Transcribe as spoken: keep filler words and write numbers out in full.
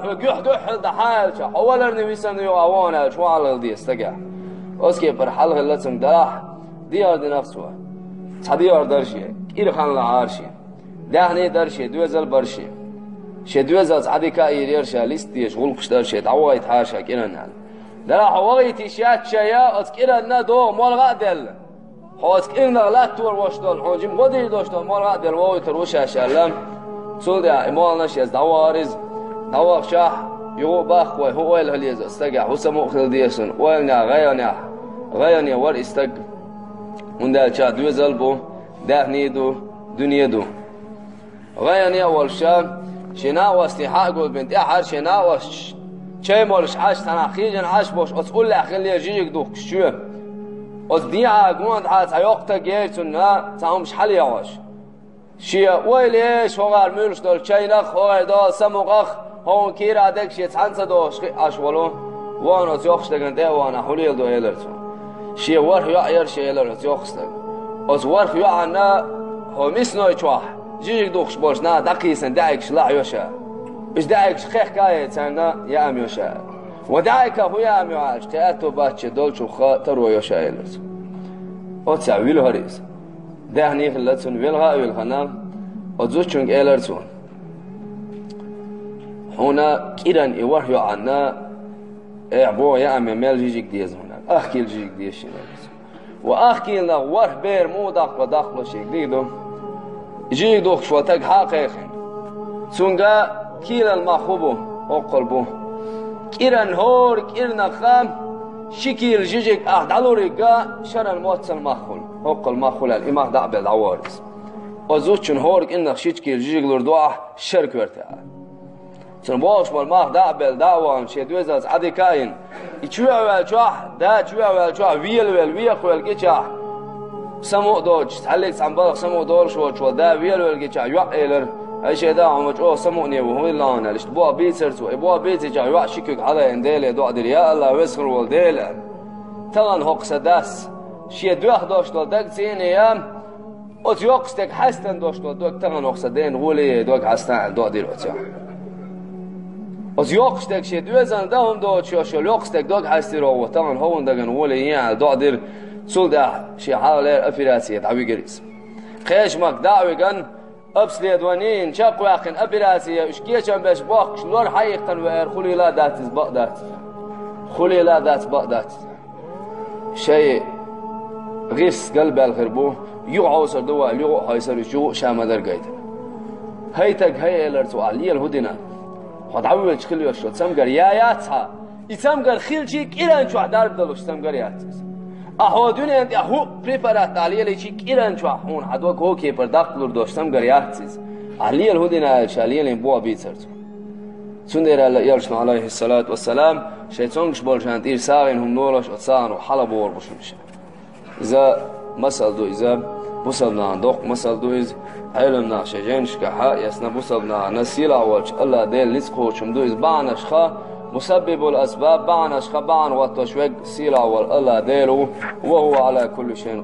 Хьо гуьхь-гуьхьал дӀахьаьлча, хьо валарна висана юкъа вон аьлча, вон хьалха деза стага. Оцу кепара хьалха хилла цунга делахь, дехар динарг цо. Цхьа дехар дара шен, кӀира хан лаьара шен. Даьхни дара шен, доьзал бара шен. Шен доьзалца Ӏадика а йийр яра ша, лист дезаш гӀуллакхаш дара шен, дӀавахийтахьара ша кӀиранна аьлла. Делахь хьо вахийта йиш яц шайна, оцу кӀиранна догӀу молха а делла. Хьо оцу кӀирнах латтор вош долу, хьуна жима гӀо дийр долуш долу молха а делла вохуьйтур ву шаьш аьлла. Цул тӀаьхьа и молханаш еза дӀавахара иза. ДӀавахчахь, юха а баккха вай, хӀун ойла хила еза оцу стагехь, хӀун самукъа хила деза шуна, ойланехь, гӀайгӀанехь, гӀайгӀане вара и стаг. ХӀунда аьлча доьзал бу, даьхни ду, дуьне ду. ГӀайгӀане а волуш, шен накъостий хьа а гулбина, тӀаьххьара шен накъосташ чай молуш Ӏаш, цхьанхьа хиъна Ӏаш болуш, оцу уллехь хилла жижиг духкуш чоь. Оцу дехьа гонаха цхьа йоккха стаг яра цунна, цхьа хӀумаш хьалаехьош. Шен ойла еш, хӀокхара муьйлуш долу чайнах, хӀокхара долу самукъах, хӀокхунна кийрахь дерг шен цхьаьна ца догӀуш хиъна Ӏаш волу, вахана оцу йоккхачу стагана тӀе а вахана, хьулийла ду элира цо. Шен ворхӀ йоӀ яра шен, элира оцу йоккхачу стага. Оцу ворхӀ йоӀанна хӀокху мисной чохь жижиг духкуш болчу наха дӀакхийсина даьӀигаш лахьайо ша. Уьш даьӀигаш кхехка а яй царна яам йо ша. Ва даьӀигах хӀун яам йо аьлча, кхин аьтто бац шен долчух таро йо ша, элира цо. Оццехь вилхара иза. Даьхни хилла цунна, вилха а вилхана, оцу зудчуьнга элира цо: «Хьуна кӀиран и ворхӀ йоӀанна, э, боху яам йо, мел жижиг деза хьуна. Ах кийла жижиг деза шена», элира цо. Ва ах кийла нах ворхӀ бер муха даккхало, даккхало шега дийр ду. Жижиг духкуш волу стаг хьа а кхайкхина. Цуьнга кийлал мах хӀун бу, хӀоккхул бу. КӀиран хӀора кӀирнахха ши кийла жижиг ахь дӀалуриг а шаран моццал мах хуьлу, хӀоккхул мах хуьлу аьлла, и мах дӀа а белла дӀавахара иза. Оцу зудчун хӀора кӀирнах ши кийла жижиг лур ду ахь шара коьртехь. Цунна бохуш болу мах дӀа а белла, дӀа а вахана, шен доьзалца Ӏадика а йина. И чоьхьа ваьллачохь, да чоьхьа ваьллачохь, велавелла, вехавелла гичахь, самукъа доцуш, цхьаьллиг цхьана балха самукъа долуш волчу волу да велавелла гичахь, йоӀа элира: «Ай, шен да, хьо ма чӀогӀа самукъане ву, хӀун хилла хьуна?» аьлла. Иштта боху бийцара цо, и боху бийцичахь йоӀа ши куьг хьалаайина, Деле доӀа дира: «Я АллахӀ, веза хир волу Дела, тахана хӀокху сан дас шен доьхна долуш долу даг цӀийнан ян, оцу йоккхачу стеган хьаьстан долуш долу дог тахана хӀокху сан ден гӀоле яй дог хьаьстан», аьлла доӀа дира оцу йоӀа. Оцу йоккхачу стеган шен доьзална дан хӀума доцуш йолу йоккха стеган дог хьаьстира хӀокхо, тахана хӀокхуьнан дагана гӀоле яй аьлла доӀа дира. Цул тӀаьхьа шен хьалхалера операци дӀавигира иза. Кхечамах дӀа а вигна, обследование йина, чекхваьккхина операци, уьш кечам беш бохкуш лор хьаиккхина веара, хулийла а дац иза, бакъ дац иза. Хулийла а дац, бакъ дац иза. Шайн гӀирс галбаьлла хир бу, юха хьовсур ду вай, юха а хьовсур, уьш юха а ша ма-дарра гайта. «ХӀай стаг, хӀай, — элира цо, — ахь лела хӀун дина? Хьо дӀавоьлча хила йолуш йолу цамгар яц хьан? И цамгар хилчий, кӀиран чохь дарба далуш цамгар яц иза. Ахь хӀокху дуьненна тӀехь хӀуъа препарат ахь лелийчий, кӀиран чохь хьуна хьан дог хӀокху кепара даккха лур долуш цамгар яц иза. Ахь лела хӀун дина?» аьлла, ша лелийна боху бийцара цо. Цундела аьлла элчано, Ӏалайхиссалату вассалам, шайн цомгуш болчарна тӀера сагӀина хӀума лолош, оцу сагӀано хьалабогӀур бу шуна ша. Иза масал ду, иза бусалба нахана доккха масал ду иза. Ӏеламнаха шайн жайнашкахь а эцна, бусалба нахана сийлахь волчу АллахӀ Делан ницкъ кхочуш хӀума ду иза. Бахьанашха, мусаббибул асбаб, бахьанашха бахьана хӀоттош верг сийлахь волу АллахӀ Дела ву, ва хӀува Ӏала кулли шайин